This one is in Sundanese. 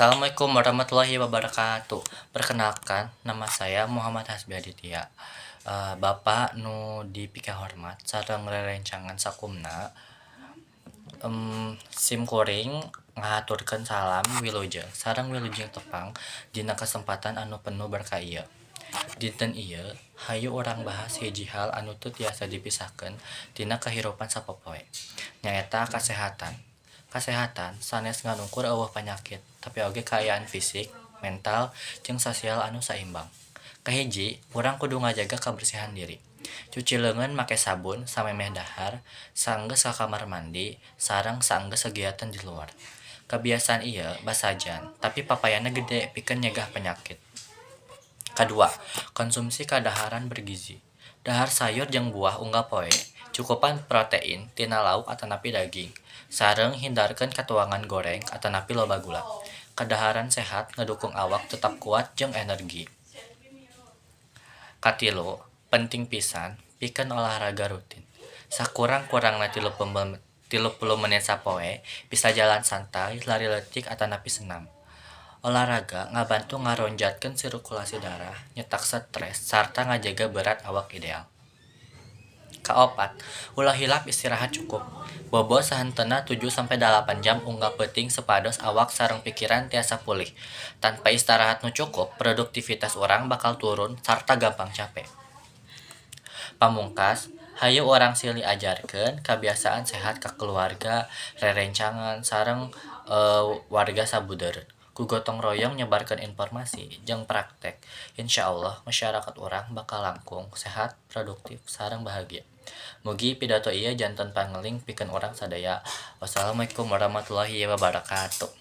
Assalamualaikum warahmatullahi wabarakatuh. Perkenalkan, nama saya Muhammad Hasbi Aditya. Bapak nu dipikahormat sareng rerencangan sakumna, sim kuring ngahaturkeun salam wilujeng sareng wilujeng tepang dina kasempatan anu penuh berkah ieu. Dinten ieu hayu urang bahas hiji hal anu teu tiasa dipisahkeun tina kahirupan sapopoe, nyaeta kasehatan. Kasehatan sanes ngan ukur euweuh panyakit, tapi oge kaayaan fisik, mental, jeung sosial anu saimbang. Kahiji, urang kudu ngajaga kabersihan diri. Cuci leungeun make sabun samemeh dahar, saenggeus ka kamar mandi, sareng saenggeus kegiatan di luar. Kabiasaan ieu basajan, tapi papayana gede pikeun nyegah penyakit. Kadua, konsumsi kadaharan bergizi. Dahar sayur jeung buah unggal poe, cukupan protein tina lauk atanapi daging, sareng hindarkeun katuangan goreng atanapi loba gula. Kadaharan sehat ngadukung awak tetap kuat jeung energi. Katilu, penting pisan pikeun olahraga rutin. Sakurang-kurangna 30 menit sapoe, bisa jalan santai, lari leutik atanapi senam. Olahraga ngabantu ngaronjatkeun sirkulasi darah, nyetak stres, sarta ngajaga berat awak ideal. Kaopat, ulah hilap istirahat cukup. Bobo sahenteuna 7 sampe 8 jam unggal peuting supados awak sareng pikiran tiasa pulih. Tanpa istirahat nu cukup, produktivitas urang bakal turun sarta gampang cape. Pamungkas, hayu urang silih ajarkeun kabiasaan sehat ka keluarga, rerencangan, sareng warga sabudeureun. Ku gotong royong nyebarkeun informasi jeung praktek, insyaallah masyarakat urang bakal langkung sehat, produktif, sareng bahagia. Mugi pidato ieu janten pangeling pikeun urang sadaya. Wassalamualaikum warahmatullahi wabarakatuh.